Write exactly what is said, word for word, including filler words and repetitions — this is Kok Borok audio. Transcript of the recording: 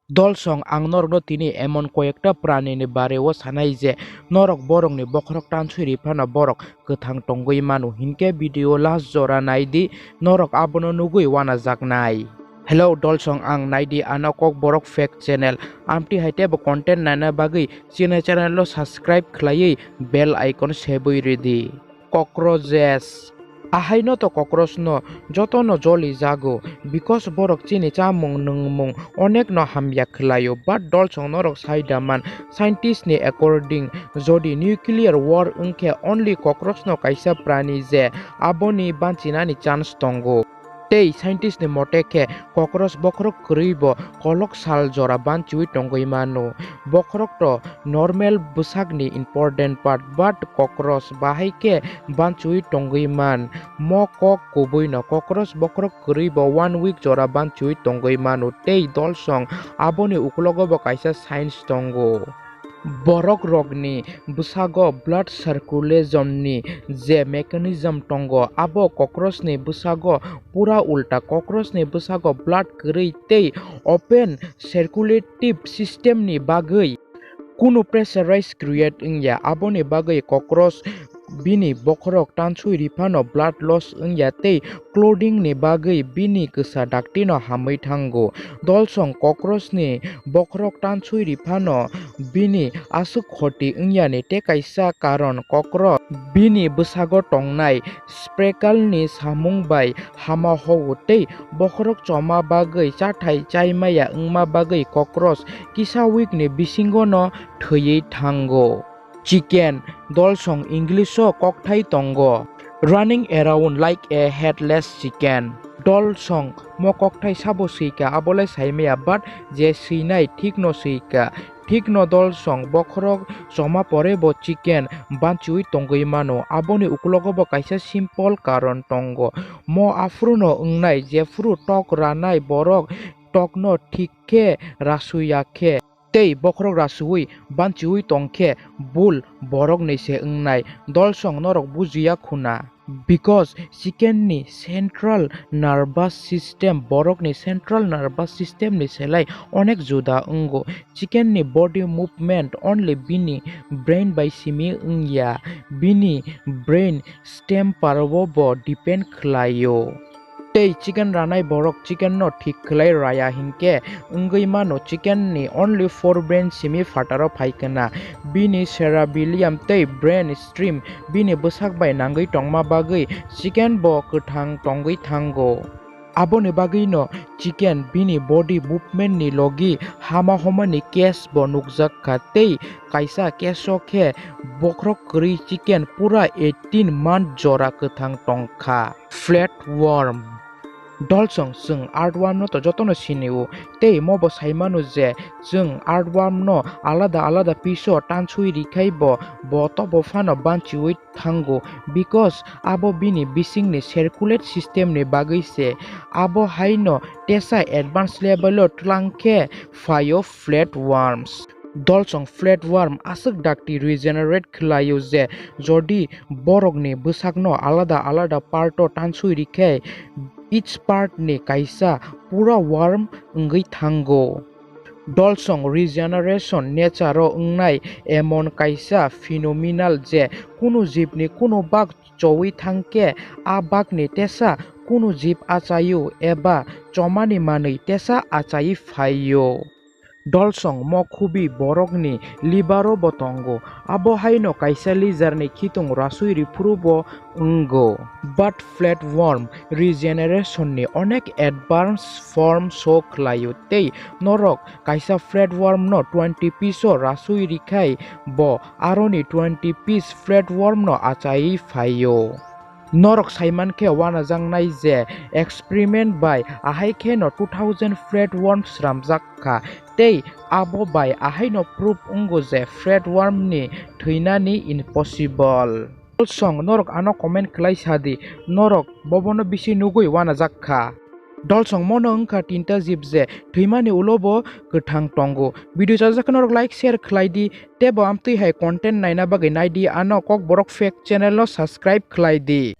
Dolsong ang norokno tini emon koyekta pranini bareo sanai je norok borokni bokhorok tanswi riphano borok kwthang tongwi mano, hinkhe video last jora naidi, norok abono nugwi wanajaknai. Hello dolsong, ang naidi ano Kokborok Fact Channel. Amtwi hai teibo content naina bagwi chini channel o subscribe khlaiwi bell icon sebwi ridi. Cockroaches. Ahaino to cockroach no jotono joli jago, because borok chini chamung nwngmung onek no hamya khlaio, but dolsong norok sai da man, scientist ni according jodi nuclear war wngkhe only cockroach no kaisa prani je aboni banchinani chance tongo. Tei scientist ni mote khe cockroach bokhorok kwrwi bo kolok sal jora banchiwi tongwi mano. Bokhorok to normal bwsakni important part, but cockroach bahai khe banchiwi tongwi man. Mo kok kubui no cockroach bokhorok kwrwi bo one week jora banchiwi tongwi mano tei dolsong aboni ukulogo bo kaisa science tongo. Borok rokni bwsago blood circulation ni je mechanism tongo, abo cockroach ni bwsago pura ulta. Cockroach ni bwsago blood kwrwi tei open circulative system ni bagwi kunu pressurize create wngya, aboni bagwi cockroach bini bokhorok tanswi riphano blood loss wngya tei clothing ni bagwi bini kwsa dakti no hamwi thango. Dolsong cockroach ni bokhorok tanswi riphano bini aswk khoti wngyani tei kaisa karon cockroach bini bwsago tongnai speckle ni samung bai hama hogo tei bokhorok choma bagwi chathai chaimaya wngma bagwi cockroach kisa week ni bisingo no thwiwi thango. Chicken, dolsong English o kokthai tongo, running around like a headless chicken. Dolsong mo kokthai sabo swika, abo le saimaya, but je swinai thik no swika. Thik no dolsong bokhorok choma pore bo chicken banchiwi tongwi mano. Aboni ukulogo bo kaisa simple karon tongo. Mo aphuru no wngnai, jephuru tok ranai borok tok no thik khe rasuya khe tei bokhorok rasuwi banchiwi tongkhe bul borokni se wngnai. Dolsong norok bujiya khuna? Because chicken ni central nervous system borokni central nervous system ni selai onek juda wngo. Chicken ni body movement only bini brain bai simi wngya, bini brain stem paro bo depend khlaio. Tei chicken ranai borok chicken no thik khlai raya hinkhe wngwi mano chicken ni only four brain simi phataro phai khna. Bini cerebellum tei brain stem bini bwsak bai nangwi tongma bagwi chicken bo kwthang tongwi thango. Aboni bagwino chicken bini body movement ni logi hama homani case bo nukjak kha tei kaisa case o khe bokhorok kwrwi chicken pura eighteen month jora kwthang tongkha. Flatworm. Dolsong chwng earthworm no to jotono sinio, tei mo bo saimano je chwng earthworm no alada alada piece o tanswi rikhai bo, bo tobo phano banchiwi thango, because abo bini bisingni circulate system ni bagwi se. Abo haino tesa advance level o twlang khe phaio flatworms. Dolsong flatworm aswk dakti regenerate khlaio je jodi borokni bwsakno alada alada part o tanswi rikhe each part ni kaisa pura worm wngwi thango. Dolsong regeneration nature o wngnai emon kaisa phenomenon je kunu jibni kunu bak chowi thangkhe a bakni tesa kunu jib achaio eba chomani manwi tesa achai phaio. Dolsong mo khubi borokni liver o bo tongo, abo haino kaisa lizard ni khitung rasui riphuru bo wngo. But flatworm regeneration ni onek advance form show khlaio tei norok kaisa flatworm no twenty piece o rasui rikhai bo aroni twenty piece flatworm no achai phaio. Norok saiman khe wanajaknai je experiment bai ahai khe no two thousand flatworm sramjak kha tei abo bai ahai no proof wngo je flatworm ni thwinani impossible. Dolsong norok ano comment khlai sadi, norok bobono bisi nugwi wanajak kha. Dolsong mono wngkha tinta jib je thwimani ulo bo kwthang tongo. Video chajak khe norok like share khlai di, tebo amtwi hai content naina bagwi naidi ano Kokborok Fact channel no subscribe khlai di.